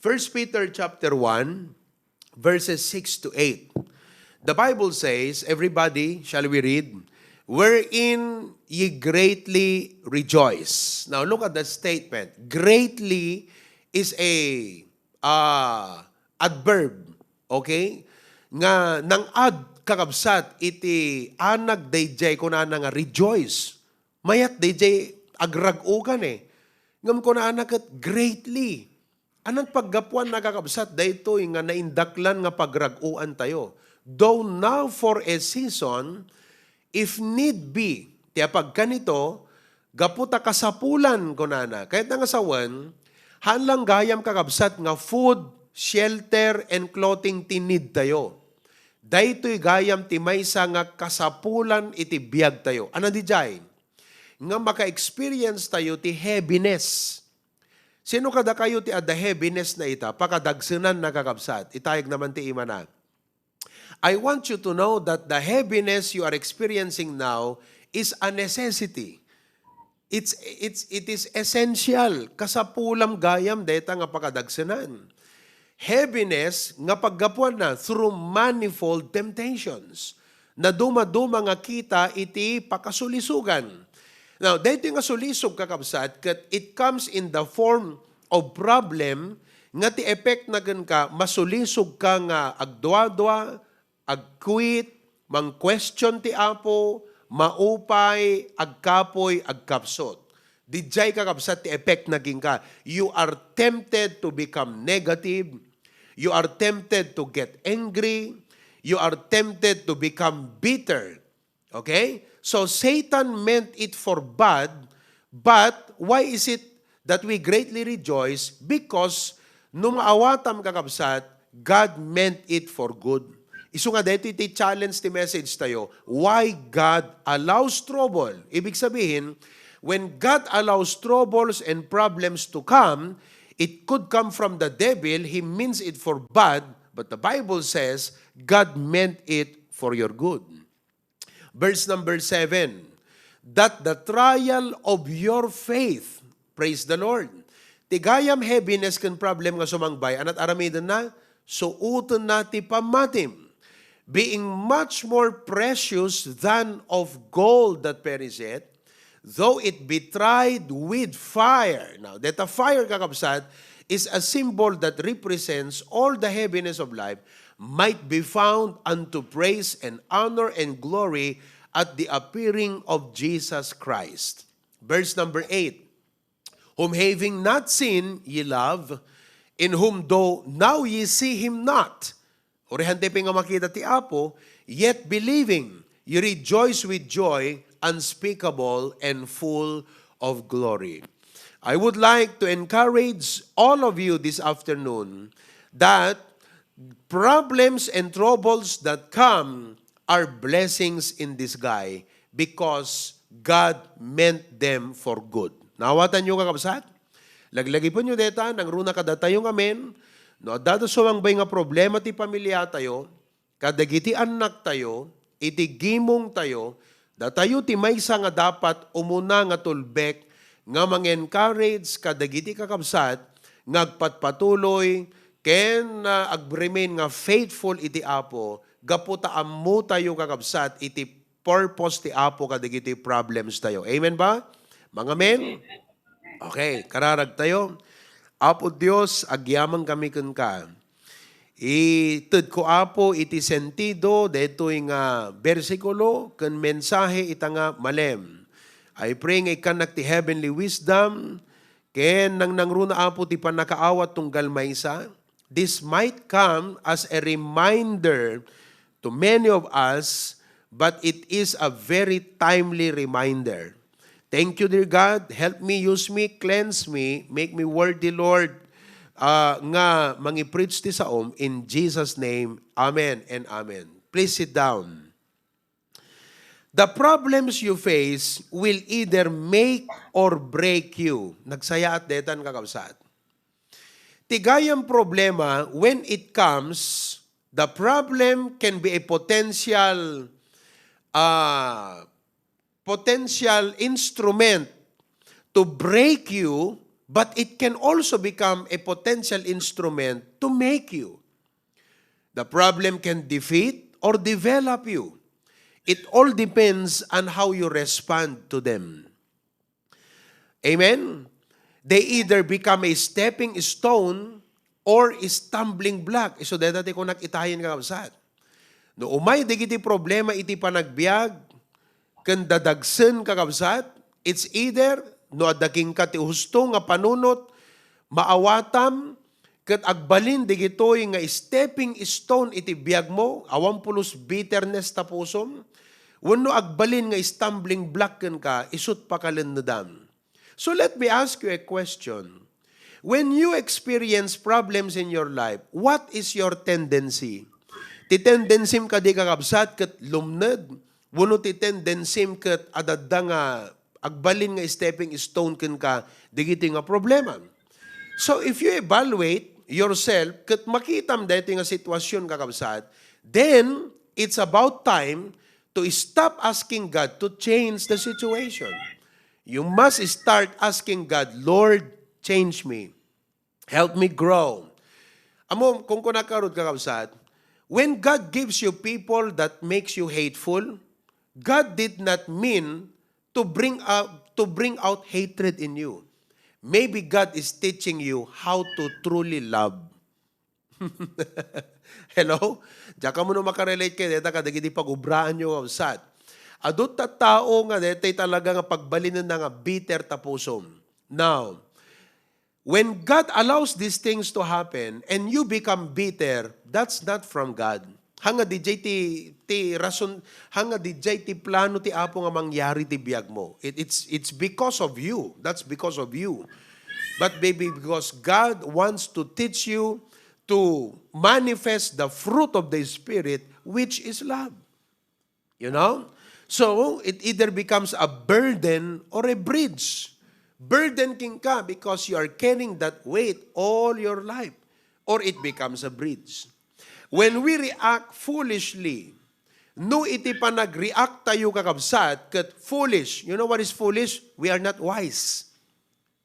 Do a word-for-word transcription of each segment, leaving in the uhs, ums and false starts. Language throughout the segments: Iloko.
First Peter chapter one, verses six to eight. The Bible says, everybody, shall we read? "Wherein ye greatly rejoice." Now look at the statement. Greatly is a, ah, adverb, okay? Nga nang-add, kakabsat, iti anag daydiay kunana nga rejoice. Mayat daydiay agrag-ukan eh. Ngem kunana ket greatly. Anan paggapuan, kakabsat, daytoy nga naindaklan nga pagrag-uan tayo. "Though now for a season, if need be," ti apagkanito, gapu ta kasapulan, kunana. Kayatna nga sawen, haan lang gayam, kakabsat, nga food, shelter, and clothing ti need tayo. Daytoy gayam ti maysa nga kasapulan iti biag tayo. Ania daydiay? Nga maka-experience tayo ti heaviness. Sino kadakayo ti adda heaviness na ita? Pakadagsenanna, kakabsat. Itayagna man ti imana. I want you to know that the heaviness you are experiencing now is a necessity. It's, it's, it is essential. Kasapulam gayam dayta nga pakadagsenan. Heaviness nga paggapuanna through manifold temptations. Nadumaduma nga kita iti pakasulisogan. Now, daytoy nga sulisog, kakabsat, ket it comes in the form of problem nga ti effect na kenka, masulisog ka nga agduadua, agkuit, mang-question ti Apo, maupay, agkapuy, agkapsut. Daydiay, kakabsat, ti effect na kenka. You are tempted to become negative. You are tempted to get angry. You are tempted to become bitter. Okay? So, Satan meant it for bad, but why is it that we greatly rejoice? Because no maawatam, kakabsat, God meant it for good. Isu nga daytoy ti challenge ti message tayo, why God allows trouble. Ibig sabihin, when God allows troubles and problems to come, it could come from the devil, he means it for bad, but the Bible says God meant it for your good. Verse number seven, "That the trial of your faith," praise the Lord. Ti gayam heaviness ken problem nga sumangbay, anat aramidenna? Suotenna ti pammatim. "Being much more precious than of gold that perisheth, though it be tried with fire." Now, that a fire, kakabsat, is a symbol that represents all the heaviness of life, "might be found unto praise and honor and glory at the appearing of Jesus Christ." Verse number eight, "Whom having not seen ye love, in whom though now ye see him not," Urihan ti pay nga makita ti Apo, "yet believing, you rejoice with joy unspeakable and full of glory." I would like to encourage all of you this afternoon that problems and troubles that come are blessings in disguise because God meant them for good. Naawatan niyo, kakabsat? Laglagipenyo dayta, nangruna kadatayo ngamin, no adda sumangbay nga problema ti pamiliatayo, kadagiti annaktayo, iti gimongtayo, datayo ti maysa nga dapat umuna nga tulbek nga mang-encourage kadagiti kakabsat nga agpatpatuloy ken, ah, agremain nga faithful iti Apo gapu ta ammotayo, kakabsat, iti purpose ti Apo kadagiti problems tayo. Amen ba? Mangamen? Okay, kararag tayo. Apo Dios, agyaman kami kenka. Itedko, Apo, iti sentido daytoy nga bersikulo ken mensahe ita nga malem. I pray nga ikkannak ti heavenly wisdom ken nangnangruna, Apo, ti pannakaawat tunggal maysa. This might come as a reminder to many of us, but it is a very timely reminder. Thank you, dear God. Help me, use me, cleanse me, make me worthy, Lord, ah, nga mangi-preach ti saom. In Jesus' name, amen and amen. Please sit down. The problems you face will either make or break you. Nagsayaat daytan, kakabsat. Ti gayam problema, when it comes, the problem can be a potential, ah, potential instrument to break you but it can also become a potential instrument to make you. The problem can defeat or develop you. It all depends on how you respond to them. Amen? They either become a stepping stone or a stumbling block. Isu dayta ti kunak itayen, kakabsat. No umay dagiti problema iti panagbiag, ken dadagsen, kakabsat, it's either no adda kenka ti husto nga panunot, maawatam, ket agbalin dagitoy nga stepping stone iti biagmo, awan pulos bitterness ta pusom, wenno agbalin nga stumbling block kenka, isut pakalennedam. So let me ask you a question. When you experience problems in your life, what is your tendency? Ti tendency-m kadi, kakabsat, ket lumned, wenno ti tendency-m ket adda nga agbalin nga stepping stone kenka dagiti nga problema? So if you evaluate yourself ket makitam daytoy nga sitwasyon, kakabsat, then it's about time to stop asking God to change the situation. You must start asking God, "Lord, change me. Help me grow." Ammom, kung kunaka ngarud, kakabsat, when God gives you people that makes you hateful, God did not mean to bring up, to bring out hatred in you. Maybe God is teaching you how to truly love. Hello? Diak ammo no makarelate kayo dayta kadagiti pagubraanyo, kakabsat. Adu ta tao nga daytoy talaga nga pagbalinenna nga bitter ta pusom. Now, when God allows these things to happen and you become bitter, that's not from God. Hanga diay ti, ti rason, hanga diay ti plano ti Apo nga mangyari ti biagmo. It, it's, it's because of you. That's because of you. But maybe because God wants to teach you to manifest the fruit of the Spirit, which is love. You know? So, it either becomes a burden or a bridge. Burden kenka because you are carrying that weight all your life, or it becomes a bridge. When we react foolishly, no iti panag-react tayo, kakabsat, ket foolish. You know what is foolish? We are not wise.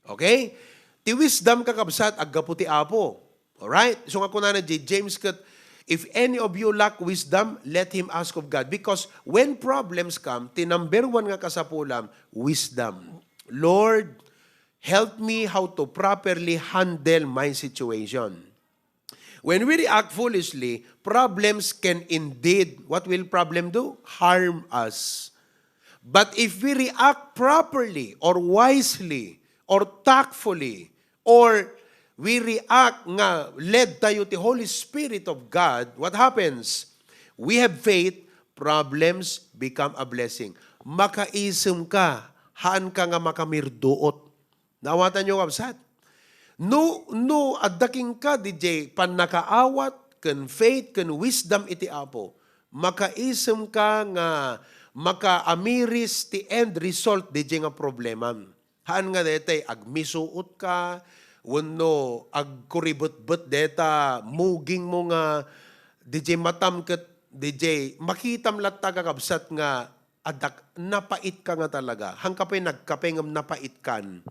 Okay? Ti wisdom, kakabsat, aggapu ti Apo. Alright? So nga kunana diay James ket, "If any of you lack wisdom, let him ask of God." Because when problems come, ti number one nga kasapulam, wisdom. "Lord, help me how to properly handle my situation." When we react foolishly, problems can indeed, what will problem do? Harm us. But if we react properly or wisely or tactfully, or we react nga led tayo ti Holy Spirit of God, what happens? We have faith, problems become a blessing. Makaisem ka, haan ka nga makamirduot. Naawatan yo, kabsat? No, no, adda kenka diay pannakaawat ken faith ken wisdom iti Apo, makaisem ka nga makaamiris ti end result diay nga problemam. Haan nga daytay agmisuot ka, wenno agkuribetbet dayta mugingmo nga diay matam ket diay makitam latta, kakabsat, nga adda, napait ka nga talaga. Haan ka pay nagkape ngem napait kan.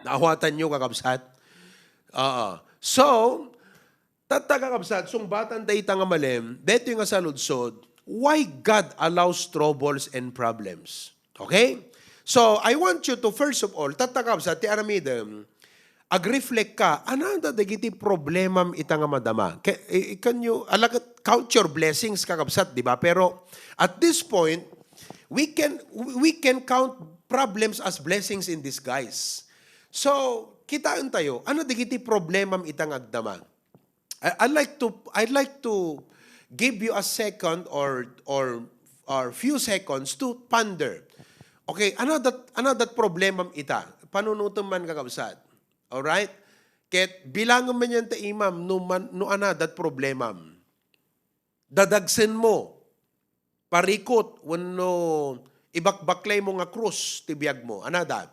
Naawatan yo, kakabsat? Oo. So, tatta, kakabsat, sungbatan ta ita nga malem, daytoy nga saludsod, why God allows troubles and problems? Okay? So, I want you to, first of all, tatta, kakabsat, ti aramidem, agreflect ka, ania dagiti problemam ita nga madama? Ca-, i-, can you, alakat, count your blessings, kakabsat, di ba? Pero, at this point, we can, we can count problems as blessings in disguise. So, kitaen tayo, ania dagiti problemam ita nga agdama? I, I'd like to, I'd like to give you a second or, or, or few seconds to ponder. Okay, ania dat, ania dat problemam ita? Panunotem man, kakabsat. Alright? Ket bilangem man yan ta imam no man, no ania dat problemam. Dadagsenmo, parikut, wenno ibakbaklaymo nga krus ti biagmo. Ania dat?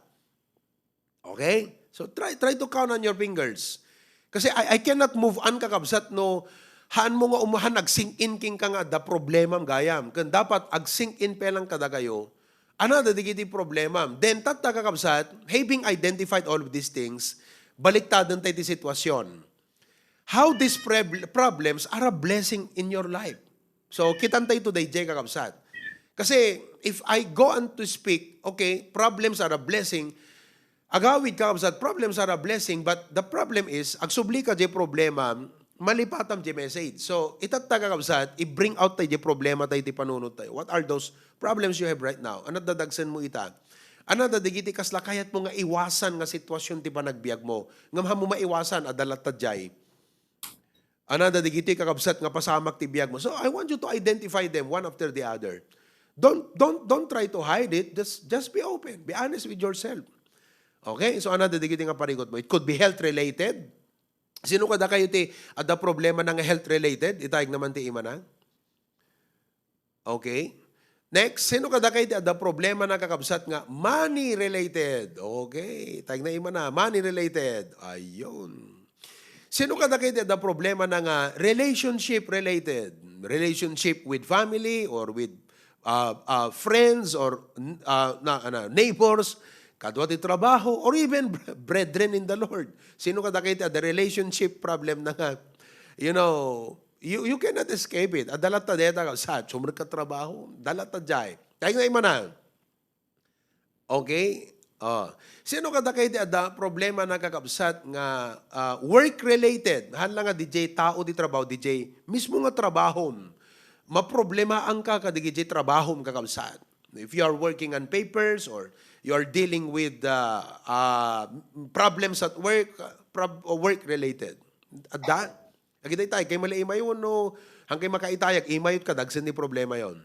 Okay? So try, try to count on your fingers. Kasi I, I cannot move on, kakabsat, no haanmo nga um-, haan ag-sink in kenka nga adda problemam gayam. Ken dapat ag-sink in pay lang kadakayo, Ano dagiti problema? Then, tatta, kakabsat, having identified all of these things, baliktaden tayo ti sitwasyon. How these prob-, problems are a blessing in your life. So, kitan tayo today, Jay, kakabsat. Kasi, if I go on to speak, okay, problems are a blessing, agawid, kakabsat, problems are a blessing, but the problem is, agsubli ka, Jay, problema, malipatam, Jay, message. So, itatta, kakabsat, i-bring out tayo, Jay, problema tayo, ti panunot tayo. What are those problems you have right now? Ano dadagsen mo ita? Ano dadagiti kasla kayat mo nga iwasan nga sitwasyon ti panagbiag mo? Ngem haanmo maiwasan, adda latta jay. Ano dadagiti kakabsat nga pasamak ti biag mo? So I want you to identify them one after the other. Don't don't don't try to hide it. Just just be open. Be honest with yourself. Okay? So ano dadagiti nga parigot mo? It could be health related. Sino kadakayo ti adda problema na nga health related? Itayeg naman ti imana. Okay? Next, sino kadakayo ti adda problema na kakabsat nga money related? Okay. Tayeg na imana, money related. Ayun. Sino kadakayo ti adda problema na nga relationship related? Relationship with family or with uh, uh, friends or uh, na, ano, neighbors, kadua ti trabaho, or even brethren in the Lord. Sino kadakayo ti adda relationship problem na nga, you know, you, you cannot escape it. Adda latta deta, kabsat, sumrek ka trabaho, adda latta jay. Tayeg na imana. Okay? Oh. Sino kadakayo ti adda problema na kakabsat nga ah, work-related? Haan la nga D J tao ti trabaho, D J mismo nga trabahom. Maproblemaanka kadagiti trabahom, kakabsat. If you are working on papers or you are dealing with uh, uh, problems at work, uh, prob- work-related. Adda? Agitay tayo, kay mali imayon, no? Hangkay makaitayag, imayot ka, dagsen ni problema yon.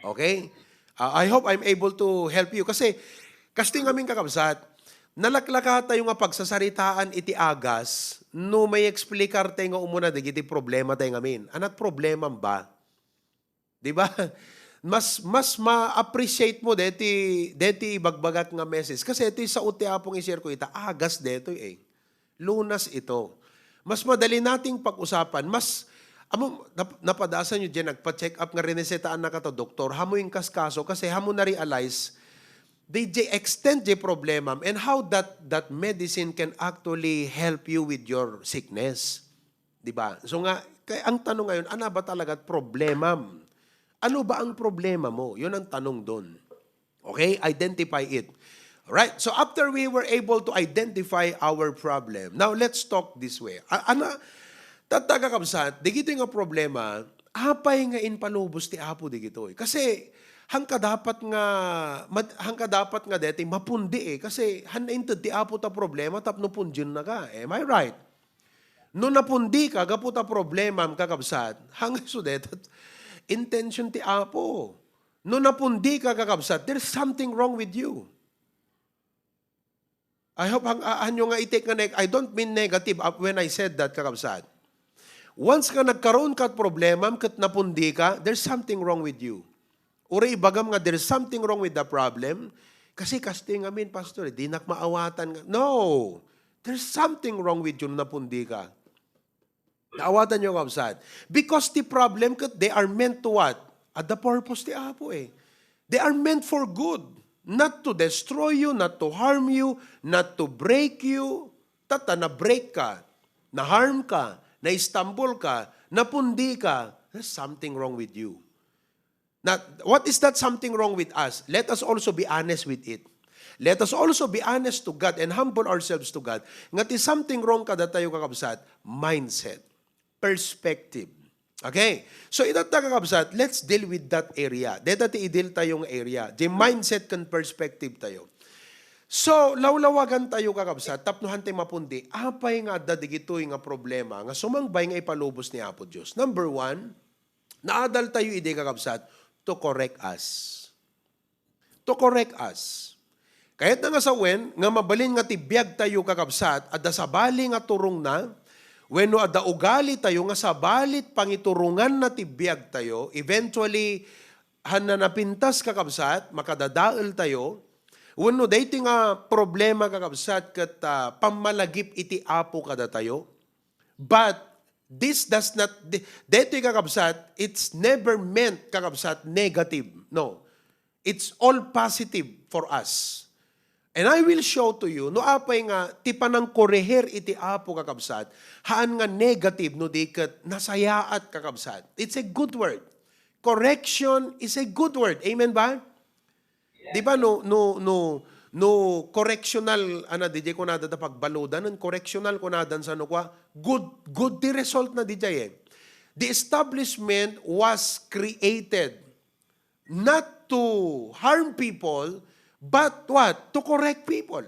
Okay? Uh, I hope I'm able to help you. Kasi, kastoy ngamin, kakabsat, nalaklaka tayo nga pagsasaritaan iti agas no may explicar tayo nga umuna dagiti problema tayo ngamin. Anat problema ba? Di ba? Mas mas ma-appreciate mo deti deti ibagbagak nga message kasi ito'y sao ti Apong i-share ko ita agas detoy eh. Lunas ito. Mas madali nating pag-usapan, mas amo nap- napadasan nyo diyan nagpa-check up nga renesetaannaka ta doktor, hamo inkas kaso kasi hamo na-realize the, the extent the problem and how that that medicine can actually help you with your sickness. Di ba? So nga, kay ang tanong ngayon, ano ba talaga problemam? Ano ba ang problema mo? Yun ang tanong doon. Okay? Identify it. Right? So after we were able to identify our problem, now let's talk this way. A- ana, tatta kakabsat, digito nga problema, apay nga impalubos ti Apo digitoy. Kasi, hangka dapat nga, mad, hangka dapat nga deti, mapundi eh. Kasi, han inted ti Apo ta problema, tapno pundiennaka. Am I right? No napundi ka, gapu ta problemam, kakabsat, hangay sudet, intention ti Apo. No napundi ka, kakabsat, there's something wrong with you. I hope ang aanyo nga itik nga neg- I don't mean negative uh, when I said that, kakabsat. Once nga nagkaroon ka problemam ket napundi ka, there's something wrong with you. Uray ibagam nga there's something wrong with the problem, kasi kastoy ngamin, Pastor, eh, dinak maawatan nga. No! There's something wrong with you no napundi ka. Naawatan nyo, kabsat. Because the problem, ket they are meant to what? At the purpose ti Apo eh. They are meant for good. Not to destroy you, not to harm you, not to break you. Tata, na-break ka, na-harm ka, na-stumble ka, napundi ka, there's something wrong with you. Now, what is that something wrong with us? Let us also be honest with it. Let us also be honest to God and humble ourselves to God. Nga ti something wrong kadatayo, kakabsat, mindset, perspective. Okay? So, itatta, kakabsat, let's deal with that area. Deta ti idil tayo nga area. Di mindset kan perspective tayo. So, lawlawagan tayo, kakabsat, tapno hantay mapundi. Apay nga adda digitoy nga problema nga sumangbay nga ipalubos ni Apo Dios? Number one, naadal tayo idi, kakabsat, to correct us. To correct us. Kayatna nga sawen nga mabalin nga ti biag tayo, kakabsat, adda sabali nga turongna, wenno adda ugali tayo nga sabali pangituronganna ti biag tayo, eventually, han na napintas, kakabsat, makadadael tayo, wenno daytoy nga problema, kakabsat, ket ah, pammalagip iti Apo kadatayo. But this does not, di- daytoy, kakabsat, it's never meant, kakabsat, negative. No. It's all positive for us. And I will show to you, no apay nga ti panangkorehir iti Apo, kakabsat, haan nga negative no di ket nasayaat, kakabsat. It's a good word. Correction is a good word. Amen ba? Di ba no, no, no, no correctional, ano, diay kunada ta pagbaludan, no correctional kunadan sa no kwa, good, good ti result na diay eh. The establishment was created not to harm people, but what? To correct people.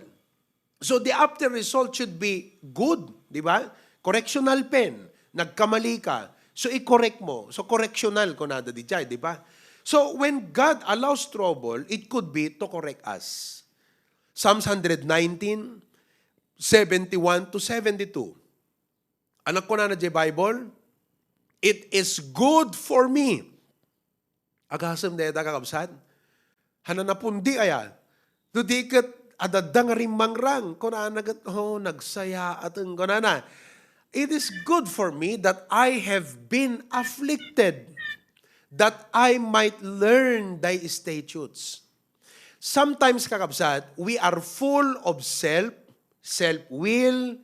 So the after result should be good, di ba? Correctional pen, nagkamali ka. So i-correct mo. So correctional kunada diay, di ba? So when God allows trouble, it could be to correct us. Psalms one hundred nineteen, seventy-one to seventy-two. Ano kunana diay Bible? "It is good for me." Agasem dayta, kakabsat. Haan a napundi aya. No di ket adda nga rimmangrang. Kunana ket, "Oh, nagsayaaten," kunana. "It is good for me that I have been afflicted, that I might learn thy statutes." Sometimes, kakabsat, we are full of self, self-will,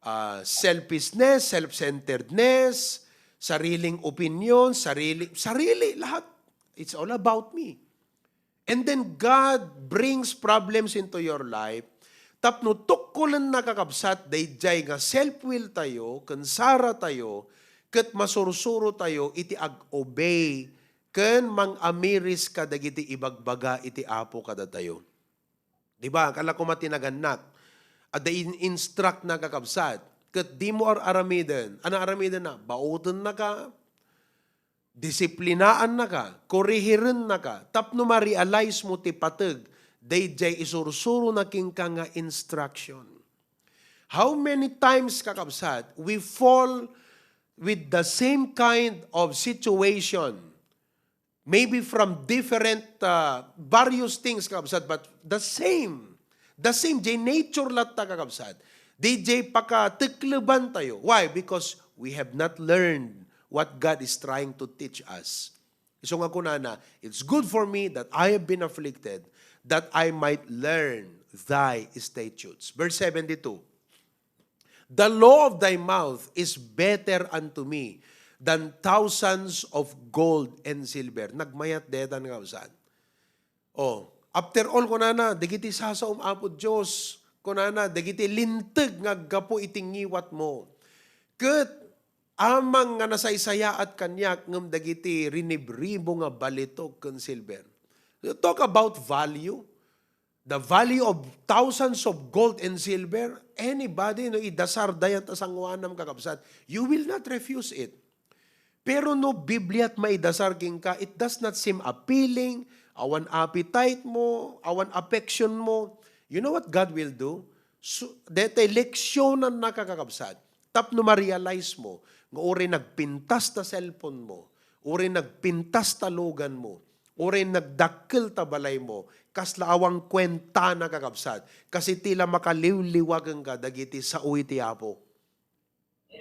ah, selfishness, self-centeredness, sariling opinion, sarili, sarili, lahat. It's all about me. And then God brings problems into your life. Tapno tukkolenna, kakabsat, daydiay nga self-will tayo, ken sara tayo, ket masursuro tayo iti ag-obey ken mang-amiris kadagiti ibagbaga iti Apo kadatayo. Di ba? Kala koma ti nagannak. Adda in-instruct na, kakabsat. Ket dimo ar-aramiden. Ano aramiden na? Baoten na ka, disiplinaanna ka, korihirennaka, tapno ma-realize mo ti pateg daydiay isursuro na kenka nga instruction. How many times, kakabsat, we fall with the same kind of situation? Maybe from different, uh, various things, kakabsat, but the same. The same, diay nature latta, kakabsat. Diay pakatekleban tayo. Why? Because we have not learned what God is trying to teach us. Isu nga kunana, "It's good for me that I have been afflicted, that I might learn thy statutes." Verse seventy-two, "The law of thy mouth is better unto me than thousands of gold and silver." Nagmayat dayta, kakabsat. Oh, after all, kunana, dagiti sasaom, Apo Dios, kunana, dagiti linteg nga aggapu iti ngiwatmo. Ket amangan nga nasaysayaat kaniak ngem dagiti rinibribo nga balitok ken silver. Talk about value. The value of thousands of gold and silver, anybody, no, idasar dayta a sangoanam, kakabsat, you will not refuse it. Pero no Biblia ti maidasar kenka, it does not seem appealing, awan appetite mo, awan affection mo, you know what God will do? So, dayta leksionannaka, kakabsat, tapno ma-realize mo nga uray nagpintas ta cellphone mo, uray nagpintas ta lugan mo, uray nagdakkel ta balay mo, kasla awan kuentana, kakabsat, kas iti la makaliwliwa kenka dagiti sao iti Apo.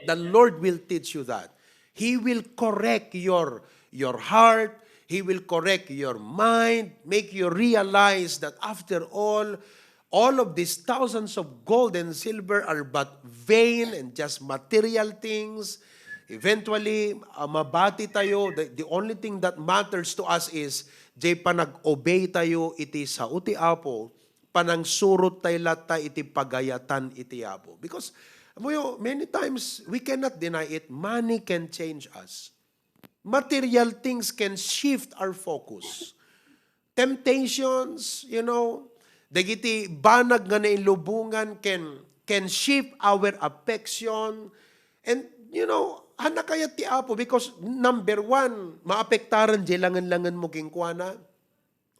The Lord will teach you that. He will correct your, your heart. He will correct your mind, make you realize that after all, all of these thousands of gold and silver are but vain and just material things. Eventually, ah, mabati tayo, the, the only thing that matters to us is diay panag-obey tayo iti sao ti Apo, panangsurot tayo latta iti pagayatan iti Apo. Because, amoyo, many times, we cannot deny it, money can change us. Material things can shift our focus. Temptations, you know, dagiti banag nga nailubongan can, can shift our affection. And, you know, haan a kayat ti Apo because, number one, maapektaran diay langen-langen mo kenkuana.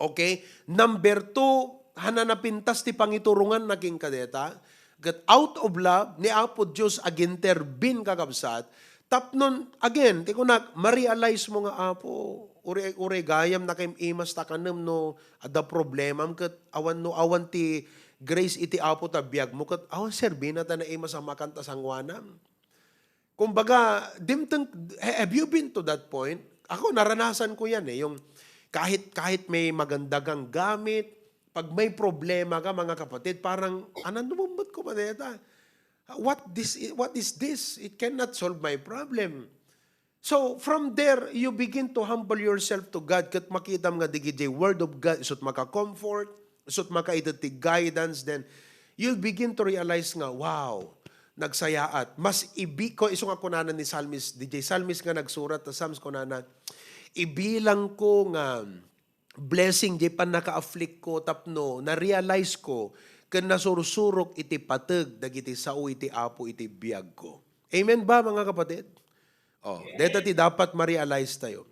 Okay? Number two, haan a napintas ti pangituronganna kenka dayta. Ket out of love, ni Apo Dios ag-intervene, kakabsat. Tapnon, again, ti kunak, ma-realize mo nga, "Apo, uray, uray gayam nakaim-imas ta kanem no adda problemam, ket awan no awan ti grace iti Apo ta biagmo, ket awan serbina ta naimas a makan ta sangoanam." Kumbaga, dimteng, ha-, have you been to that point? Ako, naranasan ko yan eh. Yung, Kahit, kahit may maganda kang gamit, pag may problema ka, mga kapatid, parang, "Anan mo met ko maneta? What this, what is this? It cannot solve my problem." So, from there, you begin to humble yourself to God. Ket makitam nga dagiti word of God, isut' maka-comfort, isut' makaited ti guidance, then you'll begin to realize nga, "Wow, nagsayaat." Mas ibi-, ko, isu nga kunana ni Psalmist, D J Psalmist nga nagsurat ta Psalms, kunana, "Ibilangko nga blessing diay pannaka-afflict ko tapno na-realize ko ken nasursurok iti pateg dagiti sao iti Apo iti biagko." Amen ba, mga kapatid? Oh, deta ti dapat ma-realize tayo.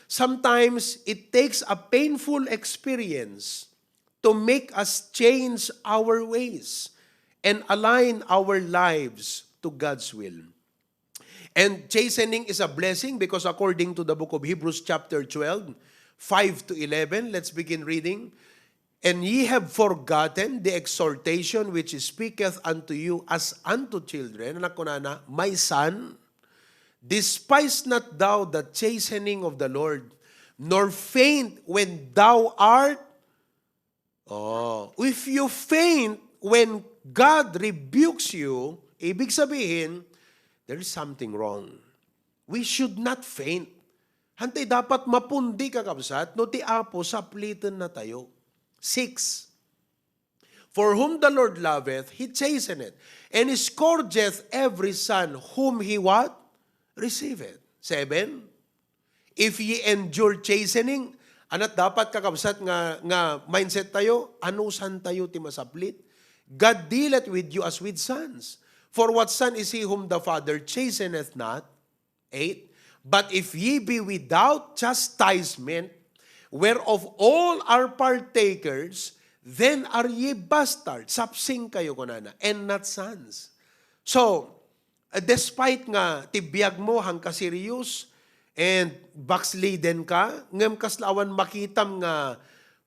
Sometimes, it takes a painful experience to make us change our ways and align our lives to God's will. And chastening is a blessing because according to the book of Hebrews chapter twelve, five to eleven, let's begin reading. "And ye have forgotten the exhortation which speaketh unto you as unto children." Anak, kunana, "My son, despise not thou the chastening of the Lord, nor faint when thou art." Oh, if you faint when God rebukes you, ibig sabihin, there is something wrong. We should not faint. Hantay dapat mapundi, kakabsat, no ti Apo sapliten na tayo. Six, "For whom the Lord loveth, he chasteneth, and scourgeth every son whom he what? Receiveth." Seven, "If ye endure chastening," anat dapat, kakabsat, nga, nga mindset tayo, anusan tayo ti masaplit? "God dealeth with you as with sons. For what son is he whom the Father chasteneth not?" Eight, "But if ye be without chastisement, whereof all are partakers, then are ye bastards." Sapsing kayo, kunana, "and not sons." So, uh, despite nga ti biag mo, hangka serious, and backslidden ka, ngem kasla awan makitam nga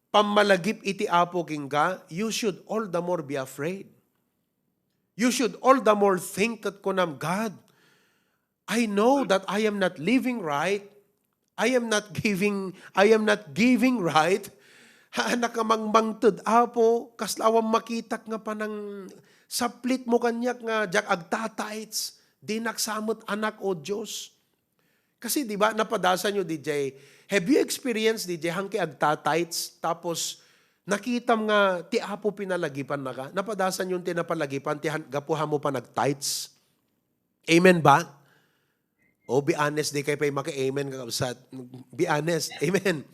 pammalagip iti Apo kenka, you should all the more be afraid. You should all the more think ket kunam, "God, I know that I am not living right. I am not giving, I am not giving right." Ha, nakamangmangted, Apo, kasla awan makitak nga panang saplit mo kaniak nga diak agtatights, dinak sa met anak, O Dios. Kasi, di ba, napadasan yo, D J, have you experienced, D J, hangki agtatights, tapos nakitam nga ti Apo pinalagipannaka? Napadasan yo ti napalagipan ti han-, gapu hamo panagtithes? Amen ba? Oh, be honest, di kayo pa'y maka-amen, kakabsat. Be honest. Amen.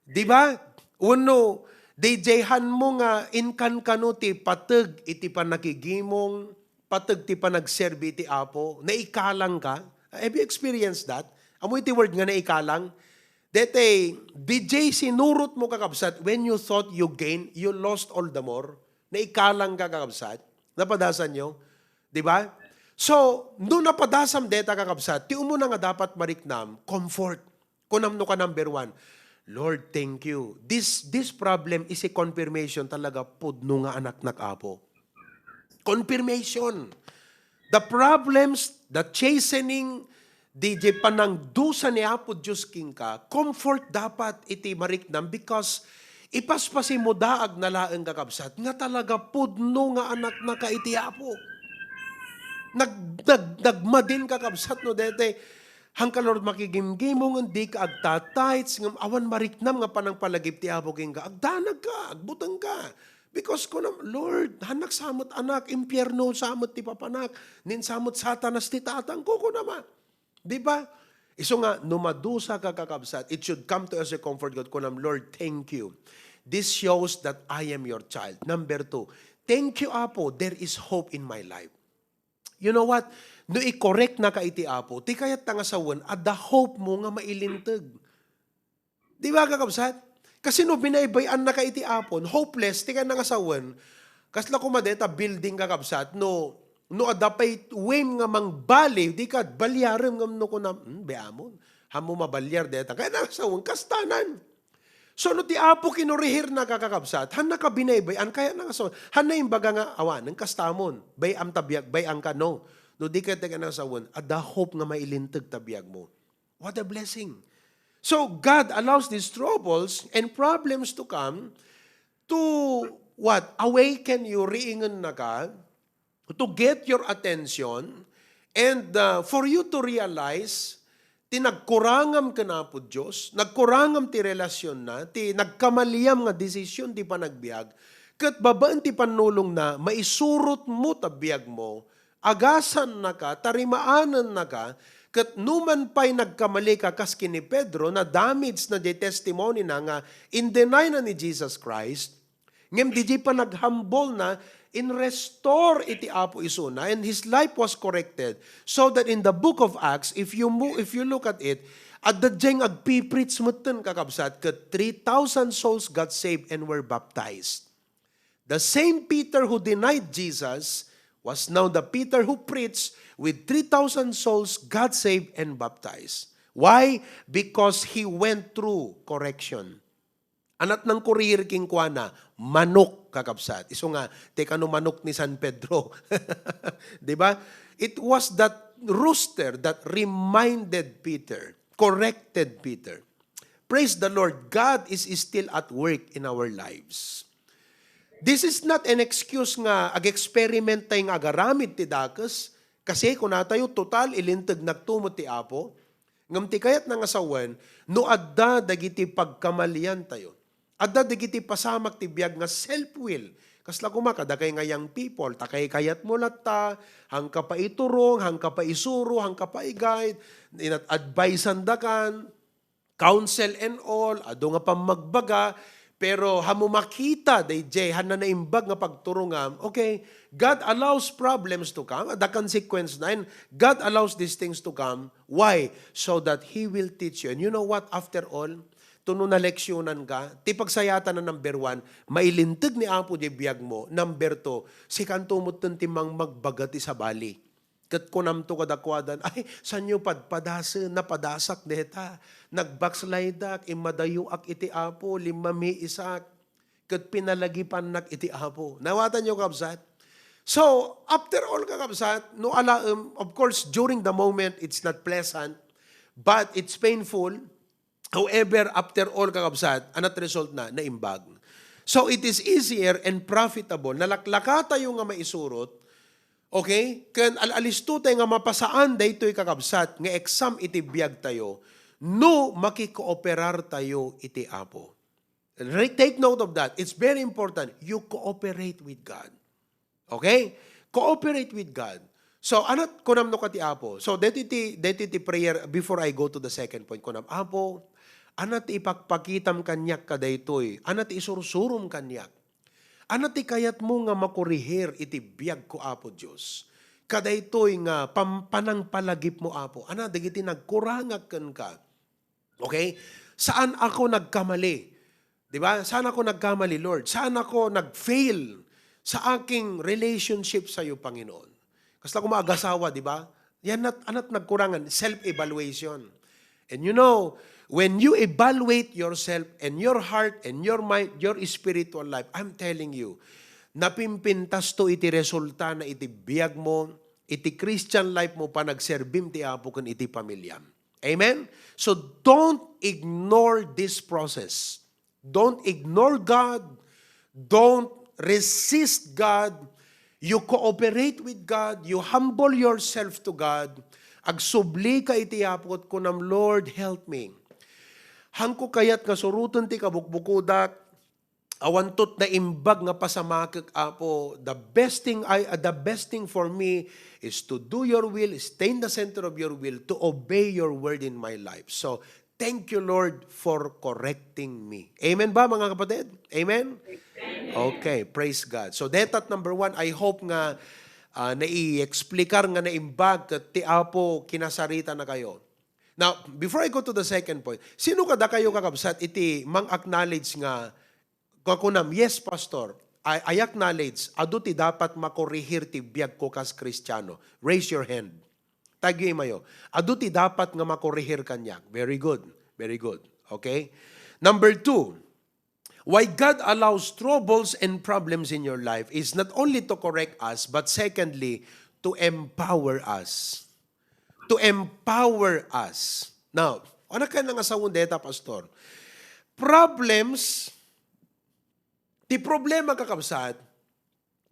Di ba? Wenno, D J, han mo nga inkankano ti pateg iti panakigimong, pateg ti panagserbi iti Apo, naikalang ka? Have you experienced that? Amo iti word nga naikalang? Dete, D J, sinurot mo, kakabsat, when you thought you gain, you lost all the more. Naikalang ka, kakabsat. Napadasan nyo? Di ba? So, no napadasam deta, kakabsat, ti umuna nga dapat mariknam, comfort. Kunam no ka number one, "Lord, thank you. This, this problem is a confirmation talaga pudno nga anaknak, Apo." Confirmation. The problems, the chastening, di, di panangdusa ni Apo Dios kenka, comfort dapat iti mariknam because ipaspasimmo daag na laeng, kakabsat, nga talaga pudno nga anaknaka iti Apo. Nag-, nag-, nagmadin, kakabsat, no dete, hangka, Lord, makigimgimong, dika agtatights, ngem awan mariknam nga panangpalagip ti Apo kenka. Agdanag ka, agbuteng ka. Because kunam, "Lord, hannak sa met anak, impierno sa met ti papanak, nin sa met Satanas ti tatangko," kunam a. Di ba? Isu nga, no madusa ka, kakabsat, it should come to us a comfort, God. Kunam, "Lord, thank you. This shows that I am your child." Number two, "Thank you, Apo, there is hope in my life." You know what? No i-correct na ka iti Apo, ti kayat ta nga sawen, adda hope mo nga mailinteg. Di ba, kakabsat? Kasi no binaybay-an na ka iti Apo, hopeless, ti kayat na nga sawen, kasla koma deta building, kakabsat, no, no adda pay wind nga mangbali, di ka balyarem ngem no kuna, "Hmm, be amon, han mo mabalyar deta." Kayat na nga sawen, kastanan. So, no ti Apo kinurihir na ka, kakabsat, han na ka binaybay-an, kayat na nga sawen, han na imbaga nga, "Awanen, kastamon, bay-am ta biag, bay-an ka," no. No di kayat na nga sawen, adda hope nga mailinteg ta biag mo. What a blessing. So God allows these troubles and problems to come to what? Awaken you, riingennaka, to get your attention, and uh, for you to realize ti nagkurangam ken Apo Dios, nagkurangam ti relasionna, ti nagkamaliam nga desisyon ti panagbiag, ket babaen ti pannulongna, maisurotmo ta biagmo, agasannaka, tarimaanennaka, ket numan pay nagkamalika kas ken ni Pedro, na-damage na diay testimony na nga in-deny na ni Jesus Christ, ngem diay panaghambol na, in-restore iti Apo isuna, and his life was corrected. So that in the book of Acts, if you mo-, if you look at it, adda diay agpipreach metten, kakabsat, ket three thousand souls got saved and were baptized. The same Peter who denied Jesus was now the Peter who preached, with three thousand souls got saved and baptized. Why? Because he went through correction. Anat nang kurir kenkuana, manok, kakabsat. Isu nga, ti kano manok ni San Pedro. Di ba? It was that rooster that reminded Peter, corrected Peter. Praise the Lord, God is still at work in our lives. This is not an excuse nga ag-experiment tayo nga agaramid ti dakes, kasi kuna tayo, total, ilintegnak met ti Apo. Ngem ti kayatna nga sawen, no adda dagiti pagkamalian tayo, adda dagiti pasamak ti biag nga self-will. Kasla koma kadakay nga young people, ta kaykayatmo latta, hangka paiturong, hangka paisuro, hangka paigaid, inat-, advisandakan, counsel and all, adu nga pammagbaga, pero hamo makita daydiay, han na naimbag nga pagturongam, okay, God allows problems to come, the consequence na, and God allows these things to come. Why? So that He will teach you. And you know what? After all, tuno naleksyonan ka, ti pagsayatan na number one, mailinteg ni Apo di biag mo. Number two, sikanto mo ti mangmagbaga ti sabali. Ket kunamto kadakuadan, "Ay, sanyo padpadasen, napadasak deta. Nagbakslaydak, immadayoak iti Apo, limmamiisak, ket pinalagipannak iti Apo." Nawatanyo, kabsat? So, after all, kakabsat, no alaem, of course, during the moment, it's not pleasant, but it's painful. However, after all, kakabsat, anat result na, naimbag. So, it is easier and profitable. Nalaklaka tayo nga maisurot, okay? Ken al-alisto tayo nga mapasaan daytoy, kakabsat, nga exam iti biag tayo, no makikooperar tayo iti Apo. Re-, take note of that. It's very important. You cooperate with God. Okay? Cooperate with God. So, anat kunam no kati Apo? So, deti ti, deti ti prayer, before I go to the second point, kunam, "Apo, anat ti ipakpakitam kaniak kadaytoy? Anat ti isursurom kaniak? Anat ti kayatmo nga makurihir iti biag ko, Apo Dios? Kadaytoy nga pam-, panangpalagipmo, Apo. Anat dagiti nagkurangak kenka?" Okay? Saan ako nagkamali. Di ba? Saan ako nagkamali, Lord? Saan ako nag-fail sa aking relationship sa iyo, Panginoon? Kasla koma ag-asawa, di ba? Yan nat-, anat nagkurangan, self-evaluation. And you know, when you evaluate yourself and your heart and your mind, your spiritual life, I'm telling you, napimpintas to iti resulta na iti biag mo, iti Christian life mo, panagserbim ti Apo ken iti pamilyam. Amen? So don't ignore this process. Don't ignore God. Don't resist God. You cooperate with God. You humble yourself to God. Agsubli ka iti Apo ket kunam, "Lord, help me." Hanko kayat nga suroten ti kabukbukodak. Awan to naimbag nga pasamakek, Apo. The best thing I, uh, the best thing for me is to do your will, stay in the center of your will, to obey your word in my life. So, thank you, Lord, for correcting me. Amen ba, mga kapatid? Amen? Okay, praise God. So, detat number one, I hope nga, ah, nai-explikar nga naimbag ket ti Apo kinasarita na kayo. Now, before I go to the second point, sino kada kayo, kakabsat, iti mang-acknowledge nga, kakunam, "Yes, Pastor, I, I acknowledge, adu ti dapat makorehir ti biag ko kas Kristiano." Raise your hand. Tagimayo. "Adu ti dapat nga makorehir kaniak." Very good. Very good. Okay? Number two, why God allows troubles and problems in your life is not only to correct us, but secondly, to empower us. To empower us. Now, O, ano kaya nga sawen deta, Pastor? Problems, ti problema, kakabsat,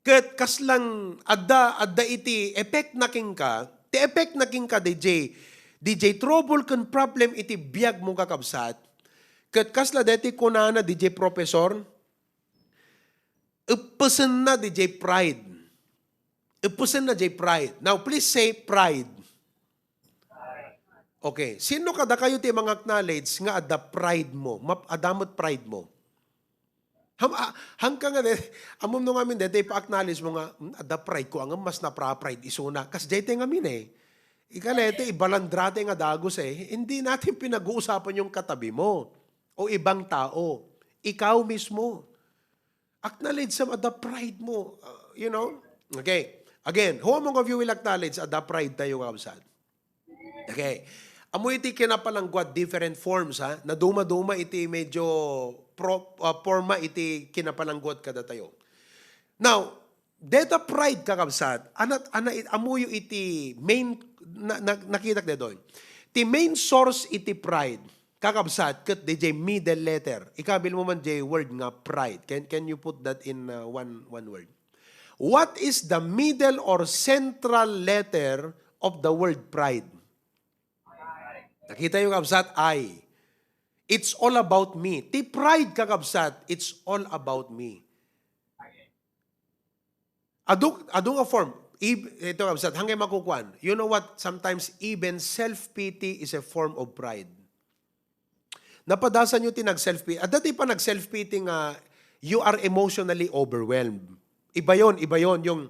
ket kaslang adda, adda iti effect na kenka, ti effect na kenka, D J, D J trouble ken problem iti biag mo, kakabsat, ket kasla deti kunana, D J professor, eppesenna, D J pride. Eppesenna, D J pride. Now, please say pride. Okay. Sino kadakayo ti mga acknowledge nga adda pride mo? Map-, adda met pride mo? Ham-, ah, hangka nga de, amom no ngamin de, de pa-acknowledge mo nga, "Hmm, adda pride ko, angem mas napra-pride isuna." Kas jay te ngamin eh. Ikalete, ibalandrate nga dagus eh. Hindi natin pinag-uusapan yung katabi mo o ibang tao. Ikaw mismo. Acknowledge some of the pride mo. Uh, you know? Okay. Again, who among of you will acknowledge adda pride tayo, kabsat? Okay. Amo iti kinapalangguat, different forms, ha? Naduma-duma iti medyo pro, uh, forma iti kinapalangguat kadatayo. Now, deta pride, kakabsat, ana, ana, amuyo iti main, na, na, nakitak detoy. Ti main source iti pride, kakabsat, ket D J middle letter. Ikabil mo man J word nga pride. Can, can you put that in uh, one, one word? What is the middle or central letter of the word pride? Nakita yung kabsat, I. It's all about me. Ti pride, kakabsat, it's all about me. Adu, adu nga form. Ib-, ito, kabsat, hanggang makukuan. You know what? Sometimes even self-pity is a form of pride. Napadasan nyo ti nag-self-pity. Adda ti pa nag-self-pity nga you are emotionally overwhelmed. Iba yon, iba yon. Yung,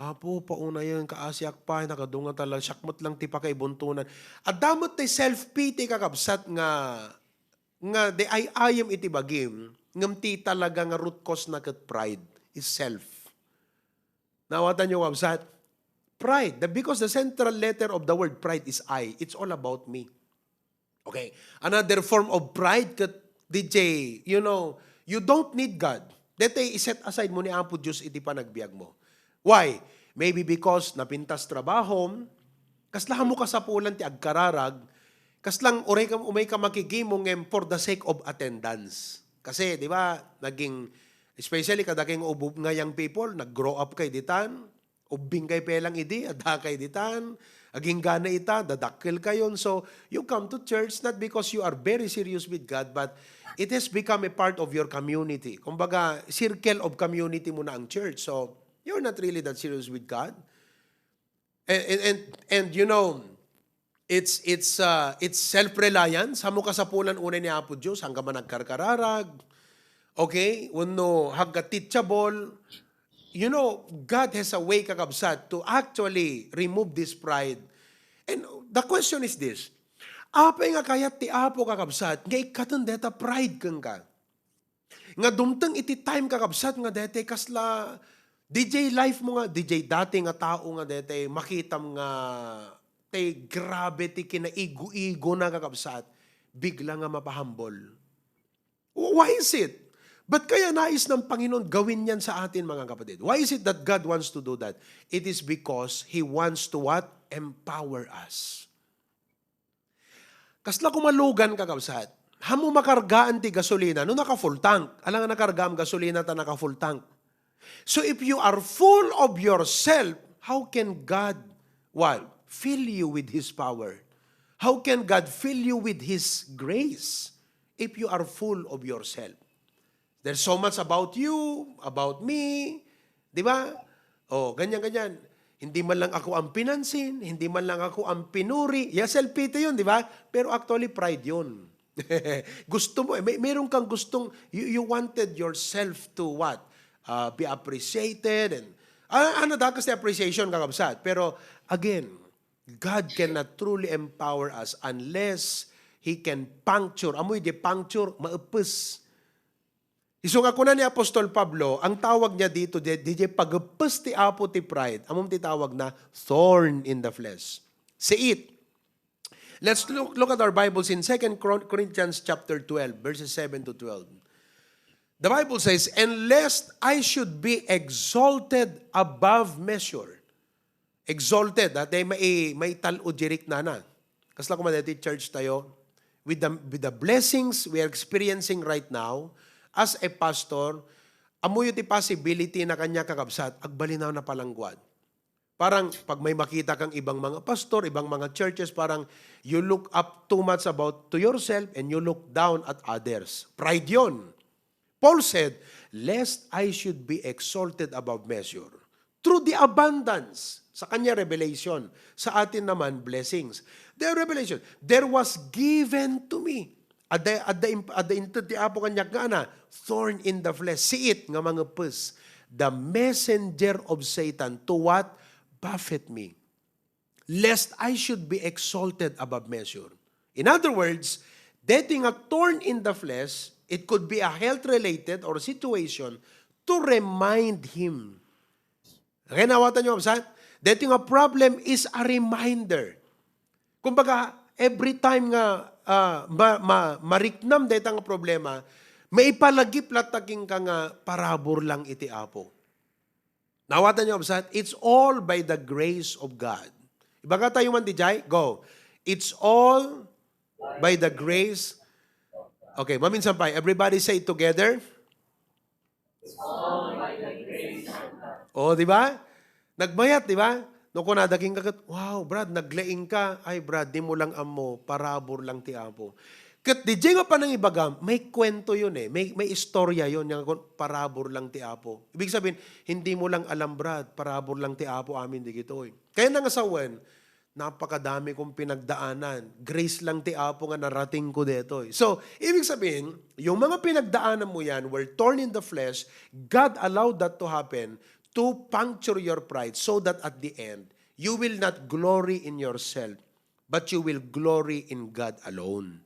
"Apo, pauna yan, kaasiak pa, nakadungan talaga, siak met lang ti pakaibuntunan." Adda met ti self-pity, kakabsat, nga, nga di ay-ayam iti bagim, ngem ti talaga nga root cause na ket pride is self. Naawatan nyo, kabsat? Pride. The, because the central letter of the word pride is I. It's all about me. Okay. Another form of pride ket D J, you know, you don't need God. Dete, iset aside mo ni Apo Dios iti panagbiag mo. Why? Maybe because napintas trabahom, kasla mo kasapulan ti agkararag, kaslang uray ka, umay ka makigimo ngem for the sake of attendance. Kasi, di ba, naging, especially kadakeng ubo nga young people, nag-grow up kay ditan, ubbing kay pelang idi, adda kay ditan, agingga na ita, dadakkel kayon. So, you come to church not because you are very serious with God, but it has become a part of your community. Kumbaga, circle of community mo na ang church. So, you're not really that serious with God. And, and, and, and you know, it's, it's, uh, it's self-reliance. Hamo kasapulan unay ni Apo Dios, hangga man agkarkararag. Okay? Wenno hangga teachable. You know, God has a way, kakabsat, to actually remove this pride. And the question is this, apay nga kayat ti Apo, kakabsat, nga ikkaten deta pride kenka? Nga dumteng iti time, kakabsat, nga dete kasla D J life mo nga, D J dati nga tao nga dete, makitam nga te grabe ti kinaigo-igo na, kakabsat, bigla nga mapahambol. Why is it? Ba't kaya nais ng Panginoon gawin yan sa atin, mga kapatid? Why is it that God wants to do that? It is because He wants to what? Empower us. Kasla kumalugan, kakabsat. Hamo makargaan ti gasolina no naka-full tank. Alangan nakargaam gasolina ta naka-full tank. So if you are full of yourself, how can God, what? Fill you with His power. How can God fill you with His grace if you are full of yourself? There's so much about you, about me, di ba? Oh, ganyan, ganyan. Hindi man lang ako ang pinansin, hindi man lang ako ang pinuri. Yes, self-pity yun, di ba? Pero actually, pride yun. Gusto mo, eh, may, meron kang gustong, you, you wanted yourself to what? Uh, be appreciated. And, ah, ano, dakas the appreciation, kakabsat. Pero, again, God cannot truly empower us unless He can puncture. Amoy di puncture, maepes. Isu nga kuna ni Apostol Pablo, ang tawag niya dito, di, di, di pagepes ti Apo ti pride. Amom ti tawag na thorn in the flesh. See it. Let's look, look at our Bibles in Second Cor-, Corinthians chapter twelve, verses seven to twelve. The Bible says, "And lest I should be exalted above measure." Exalted, ha? Dahil mai-, maital-o di riknana. Kasla koma dati church tayo, with the, with the blessings we are experiencing right now, as a pastor, ammoyo ti possibility na kaniak, kakabsat, agbalinaw na palangguad. Parang pag may makita kang ibang mga pastor, ibang mga churches, parang you look up too much about to yourself and you look down at others. Pride yon. Paul said, "Lest I should be exalted above measure through the abundance." Sa kanya, revelation. Sa atin naman, blessings. The revelation, "There was given to me." Adda, adda, adda inted ti Apo kaniak nga ana, thorn in the flesh. See it nga mangeppes. The messenger of Satan to what? Buffet me. Lest I should be exalted above measure. In other words, deti nga thorn in the flesh, it could be a health-related or situation to remind him. Okay, naawatan nyo, kabsat? Deti nga problem is a reminder. Kumbaga, every time nga ah, ma, ma, mariknam dayta nga problema, maipalagip latta kenka nga parabur lang iti Apo. Naawatan nyo, kabsat? It's all by the grace of God. Ibaga tayo man, D J? Go. It's all by the grace. Okay, maminsan pa. Everybody say it together. Oh, di ba? Nagmayat, di ba? No, kunada kenka ket, "Wow, Brad, naglaing ka." Ay, Brad, di mo lang ammo, parabur lang ti Apo. Ket D J nga panangibagam, may kwento yun eh. May, may istorya yun. Yung kun-, parabur lang ti Apo. Ibig sabihin, hindi mo lang alam, Brad, parabur lang ti Apo amin di gitoy. Kaya nangasawen, napakadami kong pinagdaanan. Grace lang ti Apo nga narating ko detoy. So, ibig sabihin, yung mga pinagdaanan mo yan were thorn in the flesh. God allowed that to happen to puncture your pride so that at the end, you will not glory in yourself, but you will glory in God alone.